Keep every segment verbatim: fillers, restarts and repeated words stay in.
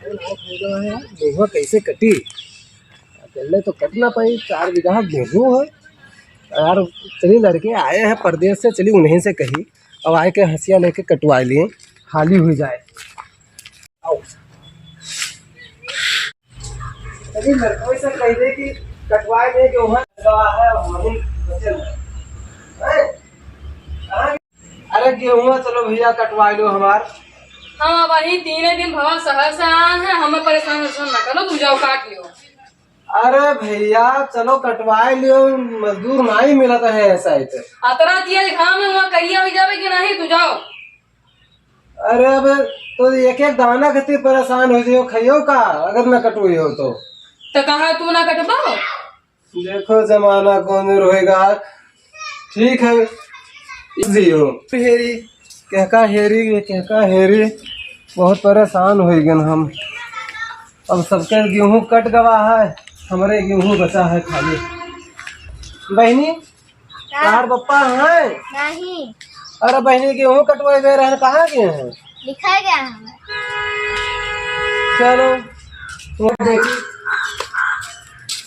गेहूँ कैसे कटी? अकेले तो कट ना पाई, चार बीघा गेहूँ है। यार, चली लड़के आए हैं परदेस से, चली उन्हीं से कही, अब आए के हँसिया लेके कटवाइ लिए, हाली हुइ जाए। आओ। अरे लड़कों से कह दे कि कटवाए दे, गेहूँ लगा है, वहीं बचल है। हैं? कहाँ? अरे गेहूँ चलो भइया कटवाइ लो हमार। हम अबहीं तीने दिन भवा सहर से आन है, हमें परेसान वरेसान ना करो, तुम जाओ काट लियो। अरे भइया चलो कटवाइ लियो, मजदूर नाहीं मिलत है ऐसा ही तो। अतरा तेज घाम में वहाँ करिया होइ जाबे कि नाहीं, तू जाओ। अरे अब तो एक एक दाना खातिर परेसान होइ जाओ, खइयो का अगर ना कटवाइयो तो। तो कहाँ तू ना कटबो? देखो जमाना कौन रहेगा। ठीक है, जियो। हेरी, कहका हेरी, ये कहका हेरी, बहुत परेसान होइ गन हम। अब सबके गेहूँ कट गवा है, हमरे गेहूँ बचा है खाली। बहिनी, का? तार बप्पा है? नहीं। अरे बहिनी, गेहूँ कटवाए गए रहन, कहाँ गए हैं? लिखा गया है। चलो, वो देखी।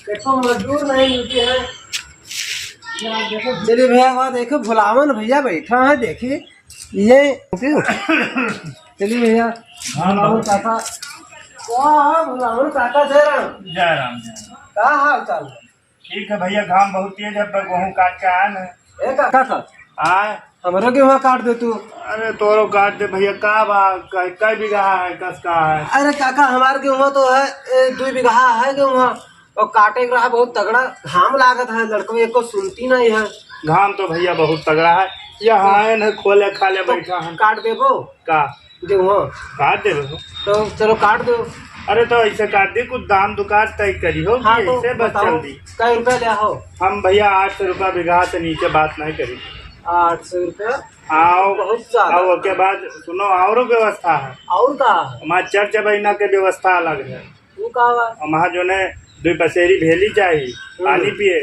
देखो, मजदूर नहीं मिलती है। चलिए भइया, वहाँ देखो, भुलावन भइया बैठा है, देखिए। ये, चलिए भइया, भुलावन काका। वाह, भुलावन काका, जय राम। जय राम, जय राम। का हाल चाल है? ठीक है भइया, घाम बहुत तेज है, पर गेहूँ काट के आया ना। ए काका, काका। आए। हमरो गेहूँ काट दे तू। अरे तोरो काट दे भइया, का बा, कै, कै बीघा है, कस का है? अरे काका, हमार गेहूँ तो है, ए, दुइ बीघा है गेहूँ, और काटे के रहा बहुत तगड़ा, घाम लागत है, लड़को एको सुनती नहीं है। घाम तो भइया बहुत तगड़ा है, यहाँ आए न खोले खाले तो बैठा है। काट देबो? का? गेहूँ। काट देबो। तो चलो काट दो। अरे तो ऐसे काट दी, कुछ दाम दुकान तय करी हो हाँ, कि तो ऐसे बस बताओ, चल दी। कै रुपया ले हो? हम भइया आठ सौ रुपया बीघा से नीचे बात नहीं करी। आठ सौ रुपया? आओ, बहुत ज्यादा। आओ, ओके बाद सुनो, औरो व्यवस्था है। और का? हमार चर्च बहिना के व्यवस्था अलग है। वो का बा? हमार जो ने दुइ पसेरी भेली चाही, हम्म। पानी पिए।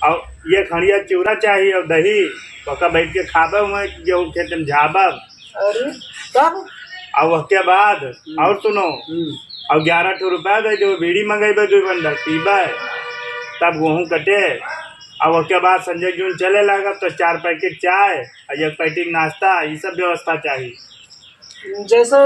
और ये खड़िया चिउरा चाही और दही, ओका बैठ के खाबे हुए, गेहूँ खेत में झाबब। अरे, तब? और ओके बाद, हम्म। और सुनो, हम्म। और ग्यारह ठो रुपया दे दो, बीड़ी मंगेबे, दुइ बंडल पीबे, तब गेहूँ कटे। और ओके बाद संजय जून चले लागब, तो चार पैकेट चाय और एक पैकेट नाश्ता, ये सब व्यवस्था चाही। जैसे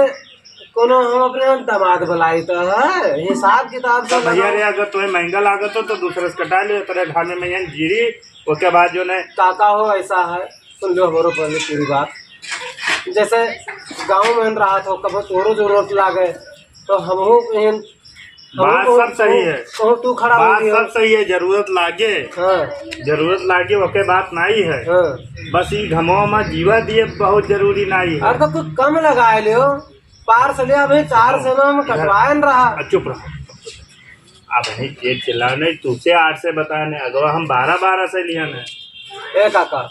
कोनो हम अपने हम दामाद बुलाई तो है, हिसाब किताब तो भइया रे, अगर तुम्हें महंगा लागत हो तो दूसरे से कटा लियो, तेरे घर में मैं गिरी, ओके बाद जो ने काका हो ऐसा है, सुन लो हमरो पहले पूरी बात। जैसे गाँव में हम रहत हो, कबो तोरो जरूरत लागे तो हमहू एहन, हमहू बात कहूँ सब सही तू, है। कहूँ तू खड़ा हो बात गयो। सब सही है, जरूरत लागे। हाँ। जरूरत लागे, ओके बात नहीं है। हाँ। बस ई घमवा में जीवा दिए बहुत जरूरी नहीं है। अरे तो कुछ कम लगाए लियो। पार से लिया भाई, चार से ना हम कटवाए न रहा। आ, चुप रहा। अब नहीं तेज चिल्ला नहीं, तुझसे आठ से बताने, अगवा हम बारह बारह से लिया ने। ए काका,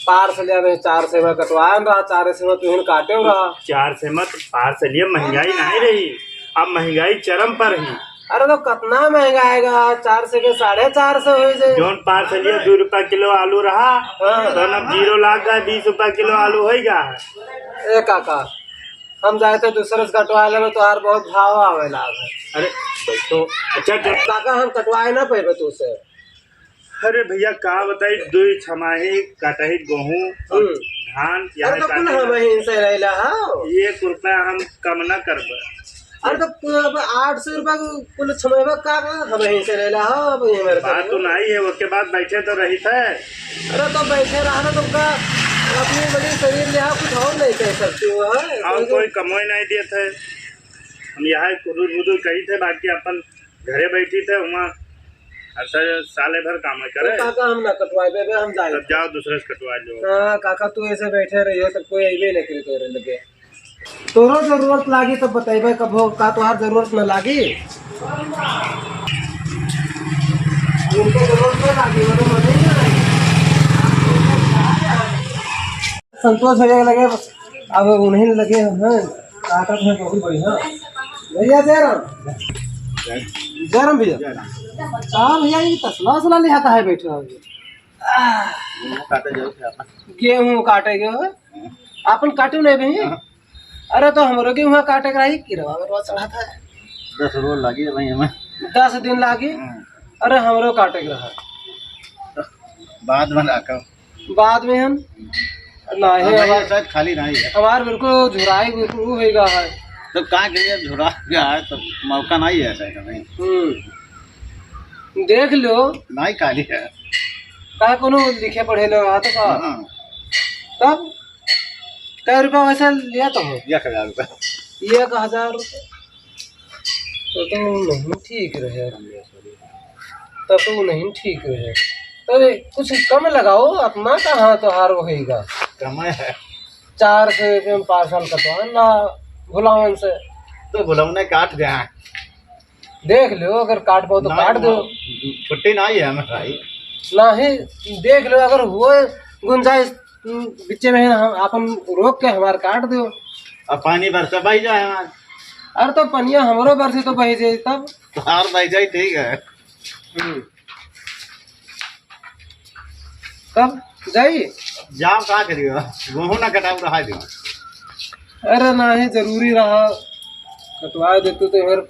पार से लिया भाई, चार से में कटवाए न रहा, चार से में तुहिन काटे हो रहा। चार से मत, पार से लिया, महंगाई नहीं रही, अब महंगाई चरम पर ही। अरे तो कितना महंगा आएगा, चार से के साढ़े चार से हो जाए। जौन पार से लिया, दो रुपया किलो आलू रहा, हाँ। तो अब जीरो लाग गया, बीस रुपया किलो आलू होइगा। ए काका, हम जाए तो दूसरे से कटवा लेबे, तोहार बहुत भाव आवे लाग है। अरे, तो अच्छा, जब काका, हम कटवाए ना पैबे तू से। अरे भइया, का बताई, दुई छमाही कटही गेहूं, हम्म। धान, अरे, तो कुल हम ही से रहला हो। एक रुपया हम कम ना करबे। अरे, तो अब आठ सौ रुपया को कुल छमाही का, का हम ही से रहला हो, अब ये मेरे बात तो नहीं है, ओके बाद बैठे तो रही थे। अरे, तो बैठे रहा ना, तुमका अपनी बड़ी शरीर ले आओ, कुछ और नहीं कह सकते हो, हैं? और कोई कमोई नहीं दिए थे, हम यहाँ कुदुर बुदुर कही थे, बाकी अपन घरे बैठी थे, वहाँ हर सा-, साले भर काम है करे। तो काका हम ना कटवाए बे, हम जाए। तब जाओ दूसरे से कटवा लो। हाँ, काका तू ऐसे बैठे रहियो, तब कोई अइबे नहीं करी तोरे लगे। तोरो जरूरत लागी तो बतैबे कबो, का तोहार जरूरत न लागी? उनके जरूरत न लागी, वो तो मजे ही ना लागी। संतोष भैया के लगे, अब उन्हीं लगे हैं, ताकत है बहुत बढ़िया। भैया जय राम। जय राम भैया। जय राम। कहाँ भैया ये तसला वसला ले आता है बैठे हो? गेहूं काटे जाओ क्या अपन? गेहूं काटे गए हो? हम्म। अपन काटू नहीं भैया? हाँ। अरे तो हमरो के वहाँ काटे के रही, किरवा बरवा चढ़ा था। दस रोज लागी भाई हमें। दस दिन लागी? हाँ। अरे हमरो काटे के रहा। बाद में राखब। बाद में हम? नहीं, हमारे हमार, शायद खाली नहीं है। हमार बिल्कुल झुराई बिल्कुल वो होइगा है। तो का करिए, झुरा गया है तो मौका नहीं है शायद हमें। हम्म। देख लो। नहीं खाली है। का कोनो लिखे पढ़े ले रहा तो का? हाँ। तब कै रुपया वैसे लिया तो हो? एक हजार रुपया। एक हजार रुपया? तो, तो नहीं ठीक रहे। तब तो नहीं ठीक रहे। तो कुछ कम लगाओ, अपना कहाँ तोहार होइगा? कम है। चार सौ रुपये में पार्सल कटवा ना भुलावन से। तो भुलावन काट दे। देख लो, अगर काट पाओ तो ना, काट दो। ना, छुट्टी ना ही है हमारा भाई। नहीं, देख लो, अगर हुए गुंजाइश, उम, बीचे में हम आपन रोक के हमार काट दो। अब पानी बरसे बह जाए हमार। अरे तो पनिया हमरो बरसे तो बह जाए तब। तो हार बह जाए, ठीक है। हम्म। कब जाई? जाओ, का करियो? गेहूं ना कटाऊ, रहा दो। अरे नाही, जरूरी रहा, कटवा देतू तो फिर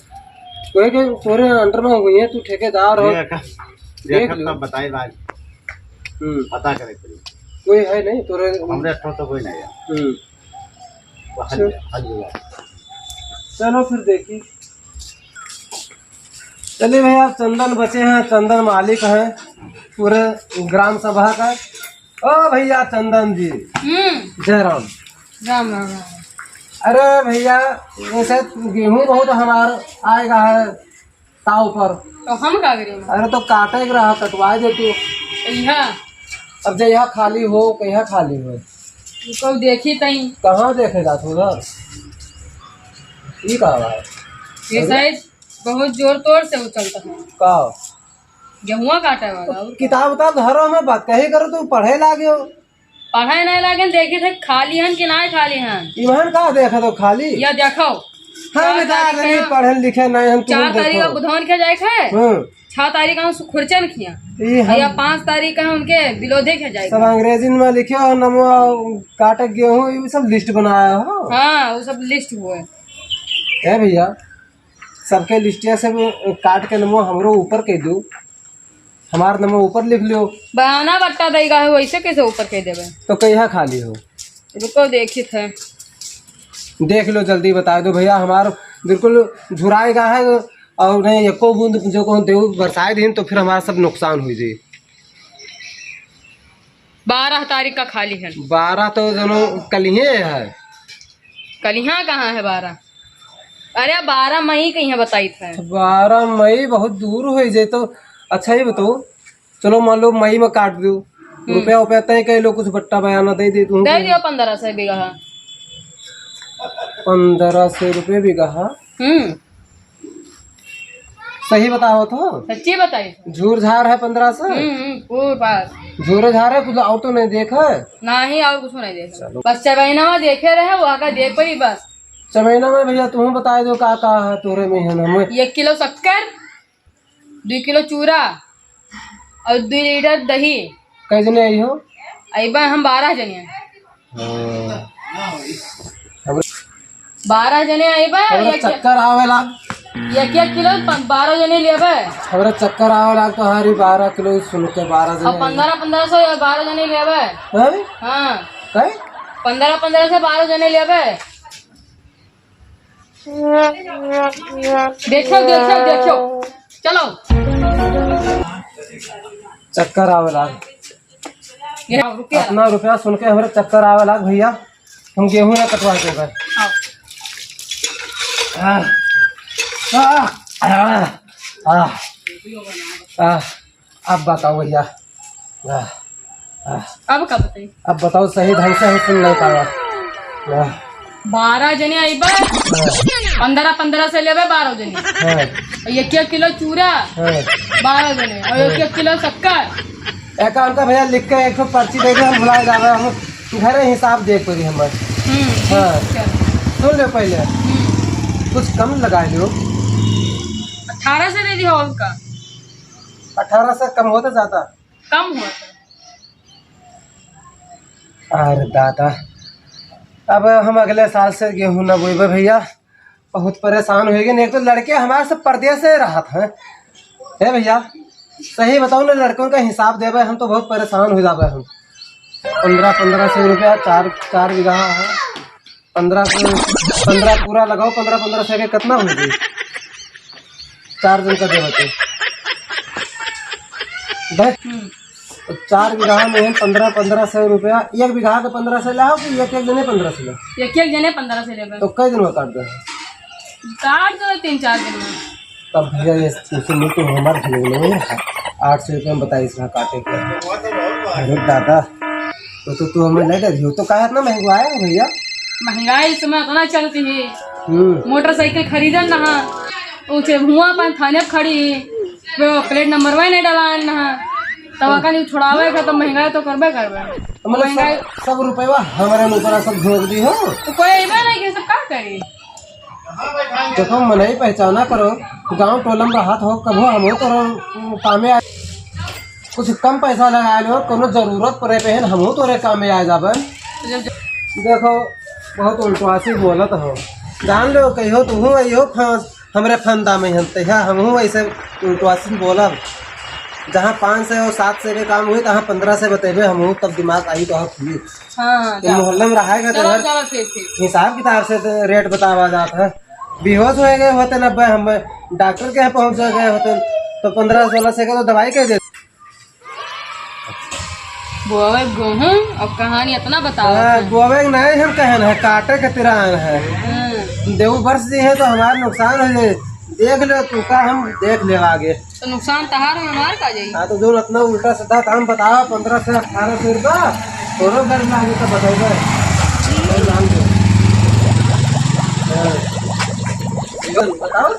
कोई के तोरे under में हुई है, तू ठेकेदार हो। देखा, देख देखा लो। तब बताई भाई। हम्म। पता करे पड़ी। कोई है नहीं तोरे? हमरे ठो तो कोई नहीं है। हम्म। वो हल, चल। हल हुआ। चलो फिर देखी। चलिए भैया, चंदन बचे हैं, चंदन मालिक हैं पूरे ग्राम सभा का। ओ भैया चंदन जी, हम्म। जय राम। राम राम राम। अरे भैया, वैसे गेहूं बहुत हमार आएगा है ताव पर। तो हम का करें? अरे तो काटे के रहा, कटवाए दे तू। यहाँ। अब जे यहाँ खाली हो, कहाँ खाली हो? तू कब देखी तई? कहाँ देखे जात हो उधर? ई का बा? ये अरे? शायद बहुत जोर तोर से उछलता है। का? गेहुआ काटे वाला, और का? किताब उताब धरो, हमें बात कही करो, तू पढ़े लागे हो। पढ़े नहीं लागे, देखी थे खाली हन कि नहीं खाली हन। इमहन का देखे तो खाली? या देखो। हम चार तारीख नहीं का, पढ़े लिखे नहीं, हम चार तुरंत तारीख का देखो। बुधवार के जाए थे। हाँ। छह तारीख का हम खुर्चन खिया। ई हम या पाँच तारीख का उनके बिलोधे के जाए सब थे। अंग्रेजी में लिखे हो, नमो काटे गेहूं, ये सब list बनाया हो। हाँ, वो सब list हुए। ए भैया, सबके लिस्टिया से काट के नमो हमरो ऊपर कह दू, हमार नमो ऊपर लिख लियो। बयाना बट्टा देगा है, वैसे कैसे ऊपर कह देबे? तो कहिया खाली हो? रुको, देखित है। देख लो, जल्दी बता दो भैया, हमार बिल्कुल झुराएगा है और नहीं एको बूंद जो कहूँ देव बरसाए दिन तो फिर हमारा सब नुकसान हो जाए। बारह तारीख का खाली है। बारह तो जनो कलिहे है। कलिहा कहाँ है बारह? अरे, बारह मई कहिया बताई था। बारह मई बहुत दूर हो जाए तो। अच्छा, ये बताओ, चलो मान लो मई में काट दो, हम्म। रुपया उपया तय कर लो, कुछ बट्टा बयाना दे दे तू। दे दियो पन्द्रह सौ बीघा। पन्द्रह सौ रुपये बीघा? हम्म। सही बताओ तो। सच्ची बताई। झूर झार है पन्द्रह सौ? हम्म, हम्म, खूब बात। झूर झार है, कुछ और तो नहीं देखा? नहीं, और कुछ नहीं देखा। चलो। बस चबैना में देखे रहे, वहाँ का देख पाई बस। चबैना में भैया, तुम बताए दो का, का है तोरे में है ना में? एक किलो शक्कर, दो किलो चूरा और दो लीटर दही। कै जने आई हो? अइबा हम बारह जने। हाँ। बारह जने अइबा, हमरा एक, चक्कर आवे लाग। एक, एक किलो प-, बारह जने लेबे। हमरा चक्कर आवे लाग तो हरी बारह किलो सुन के बारह जने और पन्द्रह, पन्द्रह सौ या बारह जने लेबे। हैं? हाँ। हैं? पन्द्रह, पन्द्रह सौ बारह जने लेबे। देखो, देखो, देखो। चलो। चक्कर आवे लाग। ये रुपया। अपना रुपया सुन के हमरा चक्कर आवे लाग भैया। हम गेहूं ना कटवा के बस। आओ। आह, आह, आह, आह, आह। अब बताओ भैया। आह, आह। अब का बताई? अब बताओ, सही ढंग से हम सुन नहीं पावा। आह। बारह जने अइबा, हाँ। पन्द्रह पन्द्रह सौ लेबे बारह जने। हाँ। और एक एक किलो चूरा, हाँ। बारह जने, और एक एक किलो शक्कर। एका उनका भैया लिख के एक ठो पर्ची दे दे, हम भुला जावे, हम घरे हिसाब दे पड़ी हम बस। हम्म, हाँ। चल। सुन लो पहले। हम्म। कुछ कम लगा लो। अठारह सौ दे दियो और का? अठारह सौ कम होता जाता? कम होता। अरे दादा, अब हम अगले साल से गेहूं न बोइबे भइया, बहुत परेशान होइ गए। एक तो लड़के हमारे सब परदेस से रहत हैं। हे भइया, सही बताओ ना, लड़कन का हिसाब देबे, हम तो बहुत परेशान होइ जाबे हम। पन्द्रह पन्द्रह सौ रुपया, चार, चार बीघा है, पन्द्रह सौ, पन्द्रह पूरा लगाओ, पन्द्रह पन्द्रह सौ के कितना होइ गई? चार जन का देबे तो। देख, तो चार बीघा में पन्द्रह पन्द्रह सौ रुपया, एक बीघा के पन्द्रह सौ लाओ कि एक एक जने पन्द्रह सौ लाओ? एक एक जने पन्द्रह सौ लेबे। तो कई दिन में काट दे? काट दो तीन चार दिन में। तब भइया ये तुमसे मिल तो हमार भी नहीं है। आठ सौ रुपया में बताइस रहा काटे के। अरे दादा, तो, तो तू हमें नहीं डरियो तो काहे इतना महंगा है भइया? महंगाई इस समय इतना चलती है। हम्म। मोटरसाइकिल खरीदन ना, ऊंचे हुआ अपन थाने पे खड़ी, वो प्लेट नंबर वही नहीं डलान ना, तब अका नहीं छुड़ावे का, तो महंगाई तो करबे करबे। तो मतलब महंगाई सब, सब रुपया हमारे ऊपर सब झोंक दी हो। तो कोई अइबे नहीं कि सब का करी? देखो, मनई पहचाना करो, गाँव टोला में रहत हो, कभो हमहू तोरे कामे आ, कुछ कम पैसा लगा लो, कोनो जरूरत पड़े पे हमहू तोरे कामे आ जाबे। देखो, बहुत उल्टवासी बोलत हो, जान लो, कहियो तुहू अइहो फंस, हमरे फंदा में हन, तहिया हमहू ऐसे उल्टवासी बोलब। जहाँ पाँच सौ और सात सौ के काम हुई, तहाँ पन्द्रह सौ बतेबे हमहू, तब दिमाग आई तो खुली। हाँ, ये जाओ। मोहल्ला में रहा है, चलो, तो चलो, ठीक, ठीक। हिसाब किताब से तो रेट बतावा जात है। बेहोश हो गए होते ना, हम डॉक्टर के यहाँ पहुँच गए होते, तो पन्द्रह सोलह सौ का तो दवाई कह देते। बोवे गेहूं और कहानी इतना बतावा हाँ, है। बोवे के नहीं हम कहन है, काटे के तिरान है। हाँ। देऊ बरस जी है तो हमारा नुकसान हो जाए। देख ले तू का, हम देख ले आगे। तो नुकसान तहार और हमार का जाई? हाँ, तो जो इतना उल्टा सीधा काम बतावा, पन्द्रह सौ, अठारह सौ रुपया, तोरो घर में आगे तो बताइबे। और जान दे। हाँ। बताओ,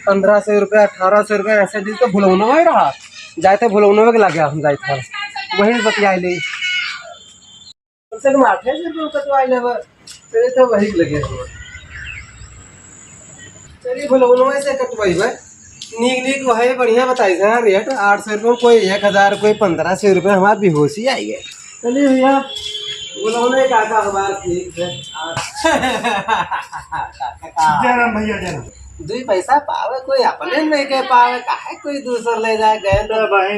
पन्द्रह सौ रुपया, अठारह सौ रुपया ऐसे दी तो भुलौना ही रहा। जाए थे भुलौना के लगे हम जाए थे। वही बतिया ले। कम से कम आठे सौ रुपये कटवाई लेबे। चलिए, तो वही लगे हम। चलिए, भुलौनवे से कटवाइबे। नीक, नीक वही बढ़िया बताई थे, हाँ, रेट आठ सौ रुपये, कोई एक हजार, कोई पन्द्रह सौ रुपये, हमार बेहोशी आई है। चलिए भइया, भुलौने काका हमार ठीक है। जय राम भइया, जय राम। दुई पैसा पावे, कोई अपने नहीं कह पावे, काहे कोई दूसर ले जाए, गए तो तो भाई,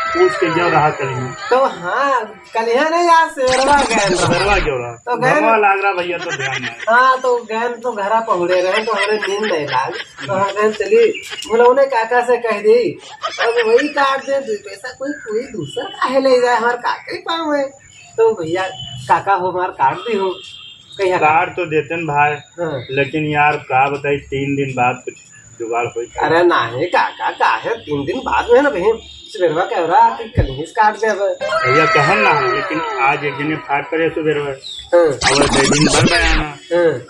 पूछ के जो रहा कलिया। तो हाँ, कलिया नहीं, आज सेरवा गए रहा। सेरवा क्यों रहा? तो गए। घरवा लाग रहा भइया, तो ध्यान नहीं। हाँ, तो गए तो घरा पहुड़े रहे, तो हमें नींद नहीं लाग। तो हम कहे, "चली, भुलौने काका से कह दी, अब वही काट दे, दुई पैसा कोई, कोई दूसर काहे ले जाए, हमार काका ही पाँव है।" तो भइया, काका हो, हमार काट दी हो। कहिया काट तो देते न भाई, हाँ। लेकिन यार, का बताई, तीन दिन बाद कुछ जुगाड़ होई का? अरे नाही काका, काहे तीन दिन बाद में है ना बहिन, सुबेरवा कह रहा कि कल ही से काट दे अब। भइया कहन ना है, लेकिन आज एक जने फाट करे सुबेरवा। हाँ। अब दो दिन भर बयाना। हाँ।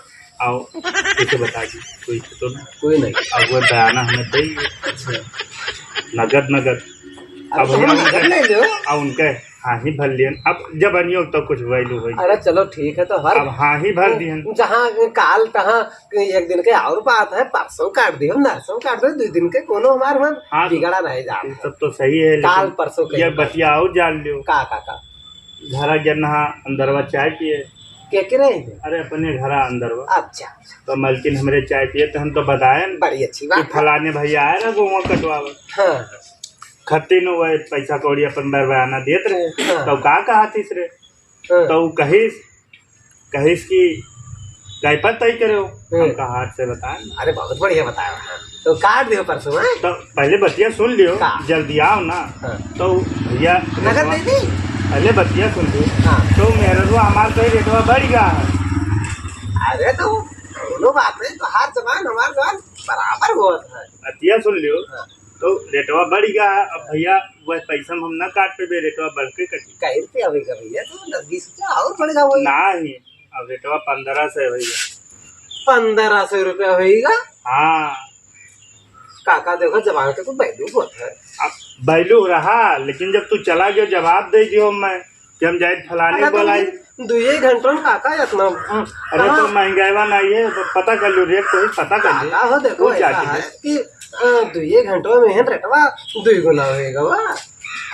आओ, कैसे बता दी? कोई तो ना। कोई नहीं। अब वो बयाना हमें दे। अच्छा। नगद, नगद। अब अब तो भइया हम उनके, नगद ले लो। अब उनके हाँ ही भर लियन। अब जब अनियो तो कुछ value होई। अरे चलो ठीक है, तो हर अब हाँ ही भर दिहन। जहाँ काल तहाँ एक दिन के और बात है, परसों काट दियो, नरसों काट दियो, दो दिन के कोनो हमार मन हाँ, तो बिगड़ा नहीं जात ये है। सब तो सही है, काल लेकिन परसों के ये बात। बतिया और जान लियो। का, का, का? घरा गया नहा अंदरवा चाय पिए। के, के रहे? अरे अपने घरा अंदरवा। अच्छा, अच्छा। तो मलकिन हमरे चाय पिए तो हम तो बताएन बड़ी अच्छी कि बात है। फलाने भइया आए रहे गोवा कटवावे। हाँ। खत्ती न वह पैसा कौड़ी अपन बरबाना देत रहे। हाँ। तो का कहा तीस रे? हाँ। तो उ कहिस, कहिस कि कैपर तय करे हो? हाँ। हम कहा हाथ से बताए। अरे बहुत बढ़िया बताया। हाँ। तो काट दियो परसों, हाँ? तो पहले बतिया सुन लियो, का? जल्दी आओ ना। हाँ। तो भइया नगद दे दी? पहले बतिया सुन लियो। हाँ। तो मेहररुआ हमार तो रेटवा बढ़ गया है। अरे तो कोनो बात नहीं, तोहार जबान हमार जबान बराबर होत है। बतिया सुन लियो। हाँ। तो रेटवा बढ़ गया है। अब भइया, वह पैसा में हम ना काट पेबे, रेटवा बढ़ के कटी। कई रुपया होइगा भइया? तो दस बीस रुपया और बढ़ गया होई। नाही, अब रेटवा पन्द्रह सौ होइगा। पन्द्रह सौ रुपया होइगा? हाँ। काका, देखो, जबान के तो value बहुत है। अब value रहा, लेकिन जब तू चला गयो, जवाब दे दियो मैं। कि हम जाए फलाने अरे तो बोलाई। दुए घंटों में काका इतना, हम्म, अरे तो कहाँ? महंगाईवा नहीं है, तो पता कर लो, रेट तो ही पता कर लो। काका हो, देखो, वो ऐसा जाके है दे। कि, अ, दुए घंटों में है रेटवा दुई गुना होएगा, वाह।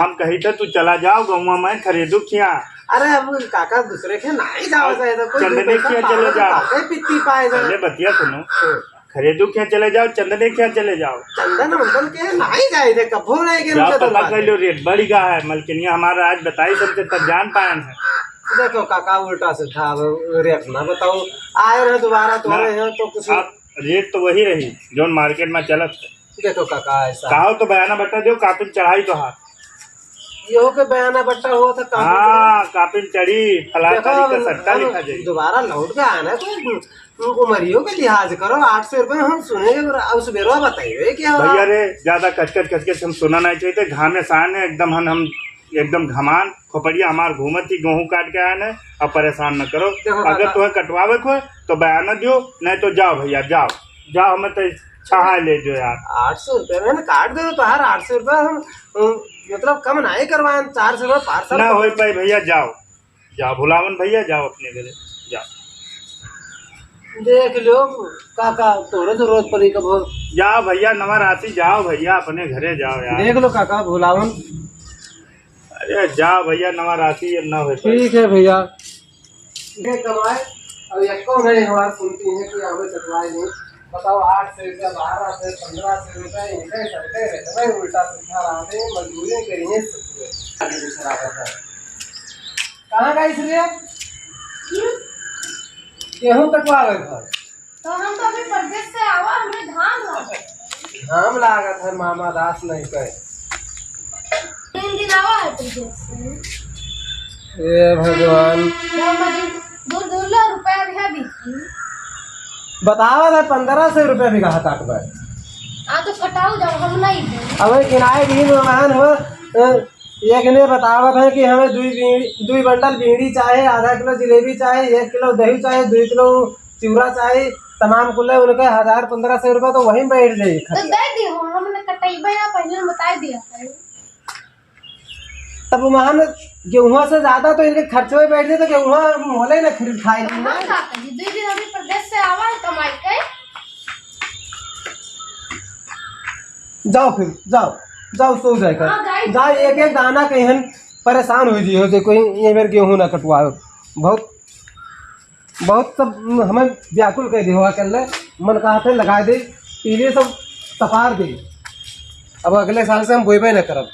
हम कही थे, तू चला जाओ गौवा में खरीदू क्या, अरे, अब काका दूसरे के नाहीं जावा अब जाए तो कोई चंदने के यहाँ चले जाओ। काका पित्ती पाए जाए। पहले बतिया सुनो। हाँ। खरीदू के यहाँ चले जाओ, चंदने के यहाँ चले जाओ। चंदन वंदन के नाहीं जाए थे, कभो नाहीं के जाओ, उनके पता दरबार कर लो, रेट बढ़ गया है, मलकिनिया हमारा आज बताई सबके, तब जान पायन है। देखो काका, उल्टा सीधा अब रेट ना बताओ, आए रहे दोबारा, तुम्हारे ना, यहाँ तो कुछ आप रेट तो वही रही, जौन मार्केट में चलत है। देखो काका, ऐसा कहो तो बयाना बट्टा दो, कापिन चढ़ाई तो हाथ। यो के बयाना बट्टा हुआ था, कापिन हाँ, कापिन चढ़ी, फला देखो, तारीख का हम, सट्टा हम लिखा जाए। दोबारा लौट के आना, तो उमरियो के लिहाज करो, आठ सौ रुपये हम सुने, और अब सुबेरवा बताइए क्या हुआ? भैया रे, ज्यादा कचकच कचकच हम सुना नहीं चाहिए, घामे सान है एकदम, हम, हम एकदम घमान, खोपड़िया हमार घूमत ही, गेहूं काट के आए न, अब परेशान न करो। देखो अगर काका, तुम्हें कटवावे को है, तो बयाना दियो, नहीं तो जाओ भैया, जाओ, जाओ, हमें तो छहा ले दो यार। आठ सौ रुपये में काट दे, तो हर आठ सौ रुपये हम, हम, मतलब, कम नहीं करवाएं, चार सौ रुपये पार्सल ना कर हो पाए भैया, जाओ, जाओ भुलावन भैया, जाओ अपने घरे, जाओ। देख लो काका, तोरे जरूरत पड़ी कब हो। जाओ भैया, नवा राती जाओ भैया, अपने घरे जाओ यार। देख लो काका, भुलावन। अरे जाओ भैया, नवा राती अब ना हो पाए। ठीक है भैया। ये कमाए, अब यक्को नहीं हमार सुनती है कि हमें कटवाए नहीं। बताओ, आठ सौ रुपया, बारह सौ, पन्द्रह सौ रुपया, इनके सबके रेटवे उल्टा सीधा रहते हैं, मजदूरी करिए ससुरे। दूसरा है। कहाँ गई इसलिए? गेहूं कटवा गए घर। तो हम तो अभी परदेस से आवा, हमें घाम लागत। घाम लागत है, मामा दास नहीं कहे। तीन दिन आवा है परदेस से। ए भगवान। दो महीने, दो, दो लाख रुपया भी है बीच में। बतावा था पन्द्रह सौ रुपया भी कहा ताक बा। आ तो कटाऊ जाओ, हम नहीं दे। अबे किनाए भी मेहमान हो, अ, एक ने बतावत है कि हमें दुई बीड़ी, दुई बंडल बीड़ी चाहे, आधा किलो जिलेबी चाहे, एक किलो दही चाहे, दुई किलो चिवड़ा चाहे, तमाम कुल उनके हजार पन्द्रह सौ रुपया तो वहीं बैठ जाई तो खर्चा। दे दी हो, हमने कटइबे ना, पहले बता दिया है। तब वहाँ न गेहुआ से ज्यादा तो इनके खर्चवे बैठ जाए, तो गेहुआ मोले ना खरीद खाए ली ना। हाँ, काका जी, दुई दिन अभी परदेस से आवा है कमाई के। जाओ फिर, जाओ, जाओ, सो जाए कर। हाँ, जाए। जाओ, एक एक दाना के हन परेशान हो जी हो, देखो, ये मेरे गेहूं ना कटवाओ। बहुत, बहुत सब हमें व्याकुल कर दिया हुआ कर ले, मन कहा थे लगा दे, पीले सब तपार दे। अब अगले साल से हम बोएबे ना करब।